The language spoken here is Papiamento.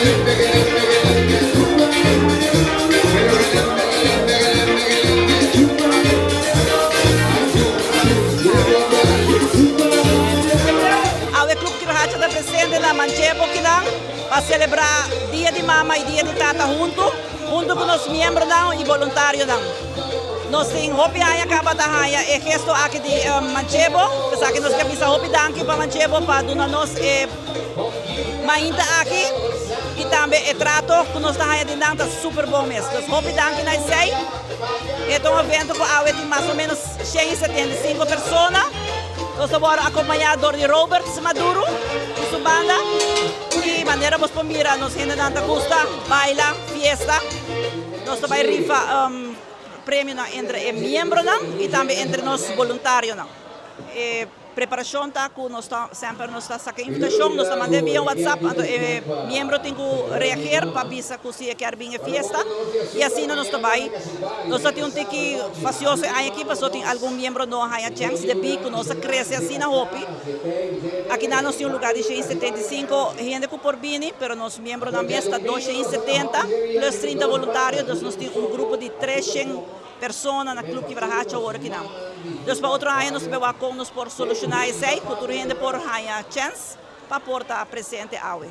Awe Club Kibrahacha ta presente na Manchebo kinan pa celebra Dia di Mama y Dia di Tata hunto, hunto cu nos miembronan y boluntarionan. Nos tin hopi aña caba ta haya e gesto aki di Manchebo, esaki nos ke bisa hopi danki pa Manchebo pa duna nos e mainta aki y tambe e trato cu nos ta haya di nan ta super bon mes. Dus hopi danki na esey. E ta un evento cu awe tin mas o menos 175 persona. Nos ta wòrdu acompañá dor di Robert Maduro y su banda. Y manera bos por mira nos hendenan ta gusta baila, fiesta. Nos ta bay rifa premionan entre e miembronan y tambe entre nos boluntarionan. E Preparashon ta ku nos ta semper nos ta saka invitashon, nos ta mand'é via WhatsApp, anto e miembro tin ku reageer pa bisa ku si e kier bin e fiesta i asina nos ta bai. Nos ta tin un tiki fasioso e aña aki pasobra tin algun miembro no a haña chèns debí ku nos a krese asina hopi. Akinan nos tin un lugá di 175 hende ku por bini, pero nos miembronan mes ta 270 plus 30 voluntario, dus nos tin un grupo di 300. Persona na Club Kibrahacha awor akinan. Dus pa otro aña nos ta wak kon nos por solushoná esei ku tur hende por haña chèns pa por ta presente awe.